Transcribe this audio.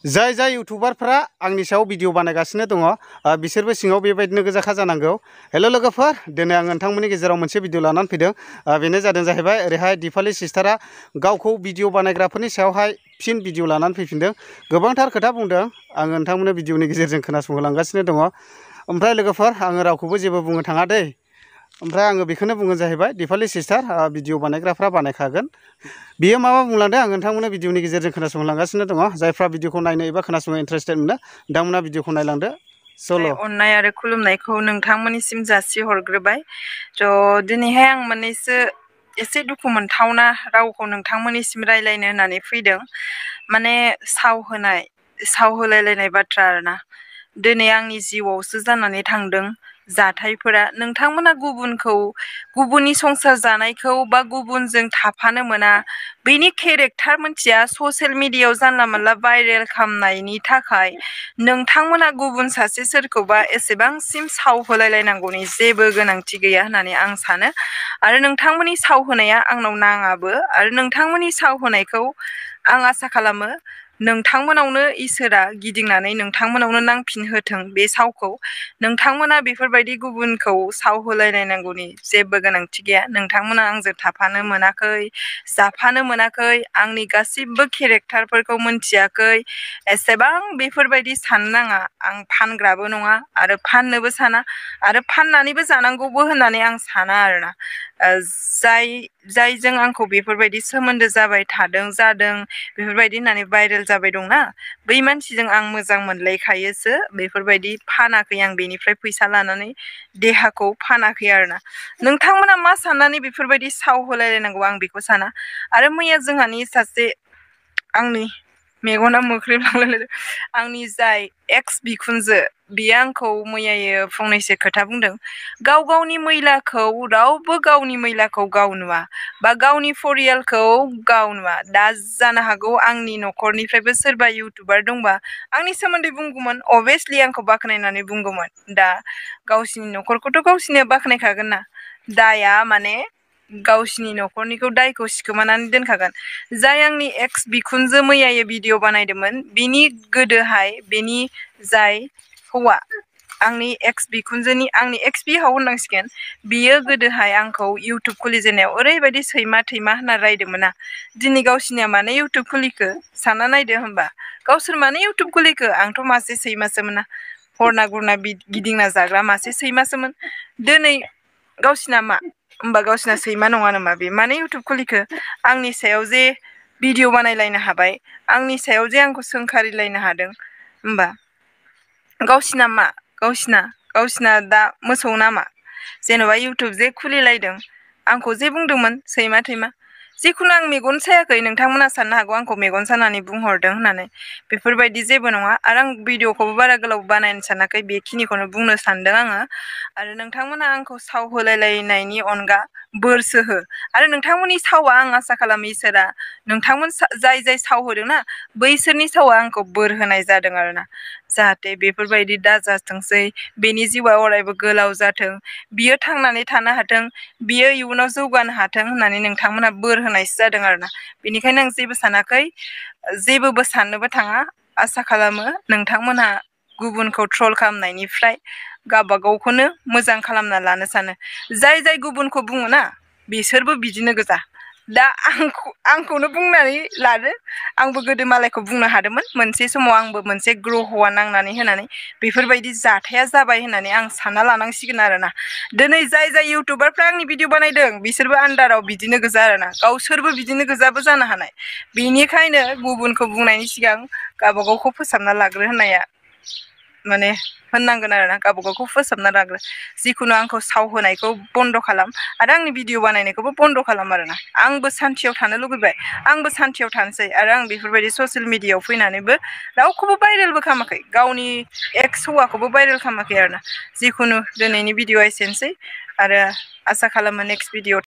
जाय जाय इउटुबारफ्रा आंनि सायाव भिडिअ बानायगासिनो दङ बिसोरबो सिङाव बेबायदिनो गोजाखा जानांगौ। हेल' लोगोफोर, दिनै आं नोंथांमोननि गेजेराव मोनसे भिडिअ लानानै फैदों। बेनो जादों जाहैबाय ओरैहाय दिपालि सिस्टारा गावखौ भिडिअ बानायग्राफोरनि सायावहाय फिन भिडिअ लानानै फैफिनदों। गोबांथार खोथा बुंदों, आं नोंथांमोननो भिडिअनि गेजेरजों खोनासंहोलांगासिनो दङ। ओमफ्राय लोगोफोर, आङो रावखौबो जेबो बुंनो थाङा दै। ओमफ्राय आङो बेखौनो बुङो जाहैबाय दिपालि सिस्टार भिडिअ बानायग्राफ्रा बानायखागोन। बियो मा बुंलांदों आं नोंथांमोननो भिडिअनि गेजेरजों खोनासंहोलांगासिनो दङ। जायफ्रा भिडिअखौ नायनो एबा खोनासंनो इन्टारेस्टेड मोनो बिथांमोना भिडिअखौ नायलांदो। सल' अननाय आरो खुलुमनायखौ नोंथांमोननिसिम जासि हरग्रोबाय। दिनैहाय आं मोननैसो एसे दुखु मोनथावना रावखौ नोंथांमोननिसिम रायलायनो होननानै फैदों। माने साव होलायलायनाय बाथ्रा आरोना। दिनै आंनि जिउआवसो जानानै थांदों जाथायफोरा। नोंथांमोना गुबुननि संसार जानायखौ बा गुबुनजों थाफानो मोना, बेनि केरेक्टार मोनथिया ससियेल मिडियायाव जानला मोनला भाइरेल खालामनायनि थाखाय नोंथांमोना गुबुन सासे सोरखौबा एसेबांसिम साव होलायलायनांगौनि जेबो गोनांथि गैया होननानै आं सानो। आरो नोंथांमोननि साव होनाया आंनाव नाङाबो। आरो नोंथांमोननि साव होनायखौ आं आसा खालामो नोंथांमोनावनो इसोरा गिदिंनानै नोंथांमोनावनो नांफिनहोथों बे सावखौ। नोंथांमोना बेफोरबायदि गुबुनखौ साव होलायलायनांगौनि जेबो गोनांथि गैया। नोंथांमोना आंजों थाफानो मोनाखै, जाफानो मोनाखै, आंनि गासिबो केरेक्टारफोरखौ मोनथियाखै। एसेबां बेफोरबायदि साननो नाङा। आं फानग्राबो नङा आरो फाननोबो साना आरो फाननानैबो जानांगौबो होननानै आं साना आरोना। जायजों आंखौ बेफोरबायदि सोमोन्दो जाबाय जादों बेफोरबायदि होननानै भाइरेल जाबाय दंना, बै मानसिजों आं मोजां मोनलायखायोसो। बेफोरबायदि फानाखै आं बेनिफ्राय फैसा लानानै देहाखौ फानाखै आरोना। नोंथांमोना मा साननानै बेफोरबायदि साव होलायलायनांगौ आं बेखौ साना। आरो मैया जोंहानि सासे आंनि मेगना मोख्रेबलांलायलायदों आंनि जाय एक्स बिखुनजो, बियो आंखौ मैयायो फंनैसो खोथा बुंदों। गाव गावनि मैलाखौ रावबो गावनि मैलाखौ गाव नुवा बा गावनि फरियालखौ गाव नुवा। दा जानो हागौ आंनि न'खरनिफ्रायबो सोरबा इउटुबार दंबा आंनि सोमोन्दै बुंगौमोन, अभियासलि आंखौ बाख्नायनानै बुंगौमोन। दा गावसिनि न'खरखौथ' गावसिनो बाख्नायखागोन ना। दाया माने गावसिनि न'खरनिखौ दायखौ सिखोमानानै दोनखागोन। जाय आंनि एक्स बिखुनजो मैयायो भिडिअ बानायदोंमोन, बिनि गोदोहाय बेनि जाय हौवा, आंनि एक्स बिहाव होननांसिगोन, बियो गोदोहाय आंखौ इउटुब खुलिजेननायाव ओरैबायदि सैमा थैमा होनना रायदोंमोन ना। दिनै गावसिनिया मानो इउटुब खुलिखो सानना नायदो होमबा। गावसोर मानो इउटुब खुलिखो? आंथ' मासे सैमासोमोन ना, हरना गुरना गिदिंना जाग्रा मासे सैमासोमोन। दिनै गावसिना मा होमबा? गावसिना सैमा नङा नामा? बे मानो इउटुब खुलिखो? आंनि सायाव जे भिडिअ बानायलायनो हाबाय, आंनि सायाव जे आंखौ सोंखारिलायनो हादों, होमबा गावसिना मा? गावसिना दा मोसौ नामा? जेन'बा इउटुब जे खुलिलायदों, आंखौ जे बुंदोंमोन सैमा थैमा, जिखुनु आं मेगन सायाखै। नोंथांमोना साननो हागौ आंखौ मेगन सानानै बुंहरदों होननानै। बेफोरबायदि जेबो नङा। आरो आं भिडिअखौबो बारा गोलाव बानायनो सानाखै, बेखिनिखौनो बुंनो सानदों आङो। आरो नोंथांमोना आंखौ साव होलायलायनायनि अनगा बोरसो हो। आरो नोंथांमोननि सावा आं आसा खालामो इसोरा नोंथांमोन जाय साव होदों ना, बैसोरनि सावा आंखौ बोर होनाय जादों आरोना। जाहाथे बेफोरबायदि दाजाथोंसै, बेनि जिउआ अरायबो गोलाव जाथों, बियो थांनानै थानो हाथों, बियो इयुनाव जौगानो हाथों होननानै नोंथांमोना बोर होनायसो जादों आरोना। बेनिखायनो आं जेबो सानाखै, जेबोबो साननोबो थाङा। आसा खालामो नोंथांमोनहा गुबुनखौ ट्रल खालामनायनिफ्राय गावबागावखौनो मोजां खालामना लानो सानो। जाय गुबुनखौ बुङो ना, बिसोरबो बिदिनो गोजा। दा आंखौनो बुंनानै लादो। आंबो गोदो मालायखौ बुंनो हादोंमोन मोनसे समाव, आंबो मोनसे ग्रह'आ नांनानै होनानै बेफोरबायदि जाथाया जाबाय होननानै आं सानना लानांसिगोन आरोना। दिनै जाय इउटुबारफ्रा आंनि भिडिअ बानायदों, बिसोरबो आन्दाराव बिदिनो गोजा आरोना। गावसोरबो बिदिनो गोजाबो जानो हानाय। बेनिखायनो गुबुनखौ बुंनायनि सिगां गावबागावखौ फोसाबना लाग्रो होननाया माने होननांगोन आरोना। गावबागावखौ फोसाबना लाग्रो। जिखुनु आंखौ साव होनायखौ बन्द' खालाम आरो आंनि भिडिअ बानायनायखौबो बन्द' खालाम आरोना। आंबो सान्थियाव थानो लुगैबाय, आंबो सान्थियाव थानोसै। आरो आं बेफोरबायदि ससियेल मिडियायाव फैनानैबो रावखौबो भाइरेलबो खालामाखै, गावनि एक्स हौवाखौबो भाइरेल खालामाखै आरोना। जिखुनु दिनैनि भिडिअआ एसेनोसै, आरो आसा खालामो नेक्स्ट भिडिअ